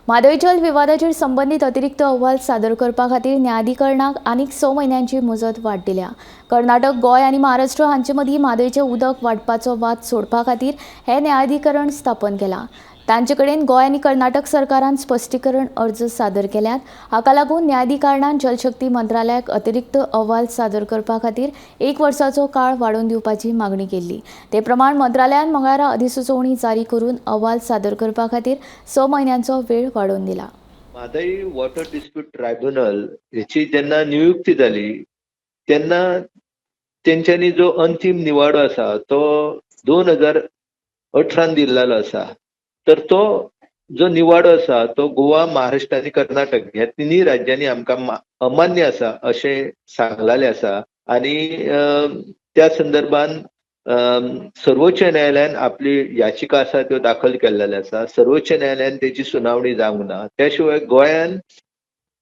म्हादय जल विवादाचेर संबंदीत अतिरिक्त अहवाल सादर करपा खातीर न्यायाधिकरणाक आनीक 6 म्हयन्यांची मुजत वाड दिल्या. कर्नाटक, गोंय आनी महाराष्ट्र हांचे मदीं म्हादयचें उदक वांटपाचो वाद सोडपा खातीर हें न्यायाधिकरण स्थापन केलां. तांचे कडेन गोंय आनी कर्नाटक सरकारान स्पश्टीकरण अर्ज सादर केल्यात. हाका लागून न्यायाधिकरणान जलशक्ती मंत्रालयाक अतिरिक्त अहवाल सादर करपा खातीर 1 वर्साचो काळ वाडोवन दिवपाची मागणी केल्ली. ते प्रमाण मंत्रालयान मंगळारा अधिसुचोवणी जारी करून अहवाल सादर करपा खातीर 6 म्हयन्यांचो वेळ वाडोवन दिला. म्हादय वॉटर डिस्प्यूट ट्रायब्युनल हेची जेन्ना नियुक्ती जाली तेन्ना तेंच्यांनी जो अंतीम निवाडो आसा तो 2018 दिल्लो आसा. तर तो जो निवाडो आसा तो गोवा, महाराष्ट्र आनी कर्नाटक ह्या तिनूय राज्यांनी आमकां अमान्य आसा अशें सांगलेलें आसा. आनी त्या संदर्भान सर्वोच्च न्यायालयान आपली याचिका आसा त्यो दाखल केल्लेल्यो आसा. सर्वोच्च न्यायालयान तेची सुनावणी जावंक ना. त्या शिवाय गोंयान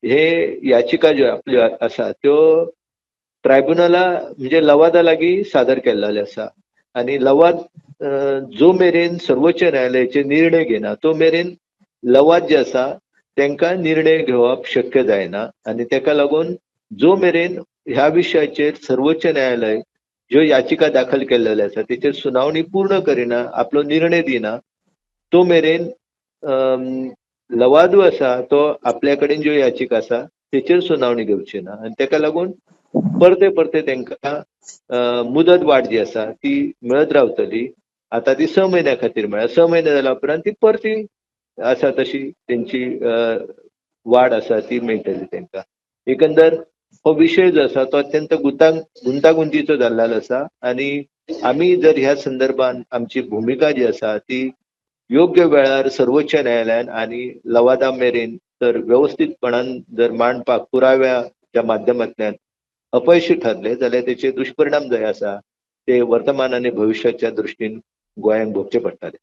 हे याचिका ज्यो आपल्यो आसा त्यो ट्रायब्युनला म्हणजे लवादा लागीं सादर केल्लेल्यो आसा. आनी लवाद जो मेरेन सर्वोच्च न्यायालयाचे निर्णय घेना तो मेरेन लवाद जे आसा तांकां निर्णय घेवप शक्य जायना. आनी ताका लागून जो मेरेन ह्या विशयाचेर सर्वोच्च न्यायालय ज्यो याचिका दाखल केल्लेल्यो आसा तेचेर सुनावणी पूर्ण करिना, आपलो निर्णय दिना, तो मेरेन लवादू आसा तो आपल्या कडेन ज्यो याचिका आसा तेचेर सुनावणी घेवची ना. आनी ताका लागून परते परते तांकां मुदत वाड जी आसा ती मेळत रावतली. आतां ती 6 म्हयन्या खातीर मेळ्ळ्या. 6 म्हयने जाल्या उपरांत ती परती आसा तशी तेंची वाड आसा ती मेळटली तांकां. एकंदर हो विशय जो आसा तो अत्यंत गुंतागुंतीचो जाल्लो आसा. आनी आमी जर ह्या संदर्भान आमची भुमिका जी आसा ती योग्य वेळार सर्वोच्च न्यायालयान आनी लवादा मेरेन तर वेवस्थीतपणान जर मांडपाक पुराव्याच्या माध्यमांतल्यान अपयशी ठरले जाल्यार तेचे दुश्परिणाम जे आसा ते वर्तमान आनी भविश्याच्या दृश्टीन गोंयांक भोगचे पडटले.